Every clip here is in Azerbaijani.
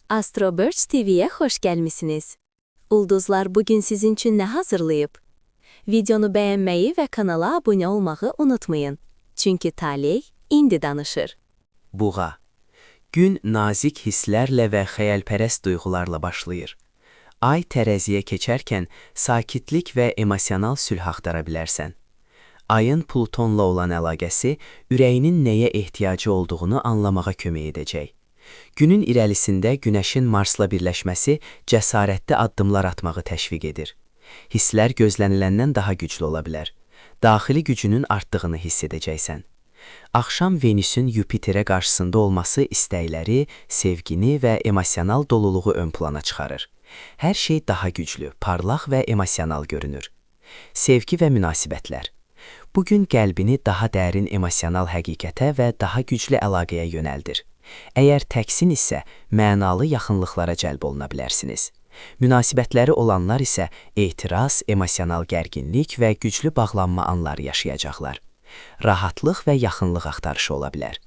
Astro Birch TV'ye xoş gəlmisiniz. Ulduzlar bugün sizin üçün nə hazırlayıb? Videonu bəyənməyi və kanala abunə olmağı unutmayın. Çünki taley indi danışır. Buğa. Gün nazik hisslərlə və xəyalpərəst duyğularla başlayır. Ay tərəziyə keçərkən sakitlik və emosional sülh axtara bilərsən. Ayın Plutonla olan əlaqəsi ürəyinin nəyə ehtiyacı olduğunu anlamağa kömək edəcək. Günün irəlisində Günəşin Marsla birləşməsi cəsarətli addımlar atmağı təşviq edir. Hisslər gözləniləndən daha güclü ola bilər. Daxili gücünün artdığını hiss edəcəksən. Axşam Venüsün Yupiterə qarşısında olması istəkləri, sevgini və emosional doluluğu ön plana çıxarır. Hər şey daha güclü, parlaq və emosional görünür. Sevgi və münasibətlər. Bu gün qəlbini daha dərin emosional həqiqətə və daha güclü əlaqəyə yönəldir. Əgər təksin isə mənalı yaxınlıqlara cəlb oluna bilərsiniz. Münasibətləri olanlar isə etiraz, emosional gərginlik və güclü bağlanma anları yaşayacaqlar. Rahatlıq və yaxınlıq axtarışı ola bilər.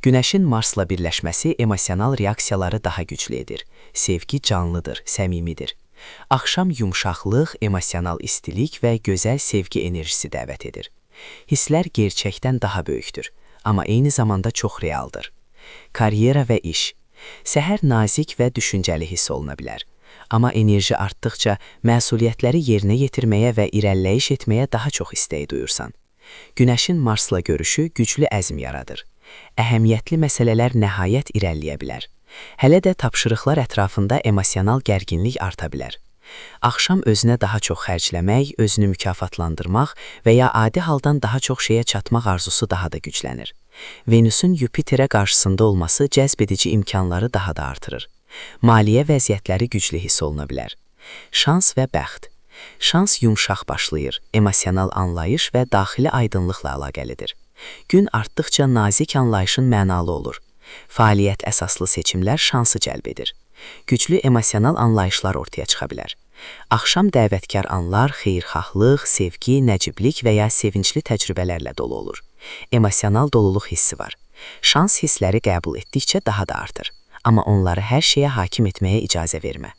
Günəşin Marsla birləşməsi emosional reaksiyaları daha güclü edir. Sevgi canlıdır, səmimidir. Axşam yumşaqlıq, emosional istilik və gözəl sevgi enerjisi dəvət edir. Hisslər gerçəkdən daha böyükdür, amma eyni zamanda çox realdır. Karyera və iş. Səhər nazik və düşüncəli hiss oluna bilər. Amma enerji artdıqca məsuliyyətləri yerinə yetirməyə və irəliləyiş etməyə daha çox istək duyursan. Günəşin Marsla görüşü güclü əzm yaradır. Əhəmiyyətli məsələlər nəhayət irəliləyə bilər. Hələ də tapşırıqlar ətrafında emosional gərginlik arta bilər. Axşam özünə daha çox xərcləmək, özünü mükafatlandırmaq və ya adi haldan daha çox şeyə çatmaq arzusu daha da güclənir. Venüsün Yupiterə qarşısında olması cəzbedici imkanları daha da artırır. Maliyyə vəziyyətləri güclü hiss oluna bilər. Şans və bəxt. Şans yumşaq başlayır, emosional anlayış və daxili aydınlıqla əlaqəlidir. Gün artdıqca nazik anlayışın mənalı olur. Fəaliyyət əsaslı seçimlər şansı cəlb edir. Güclü emosional anlayışlar ortaya çıxa bilər. Axşam dəvətkar anlar xeyirxahlıq, sevgi, nəciblik və ya sevincli təcrübələrlə dolu olur. Emosional doluluq hissi var. Şans hissləri qəbul etdikcə daha da artır. Amma onları hər şeyə hakim etməyə icazə vermə.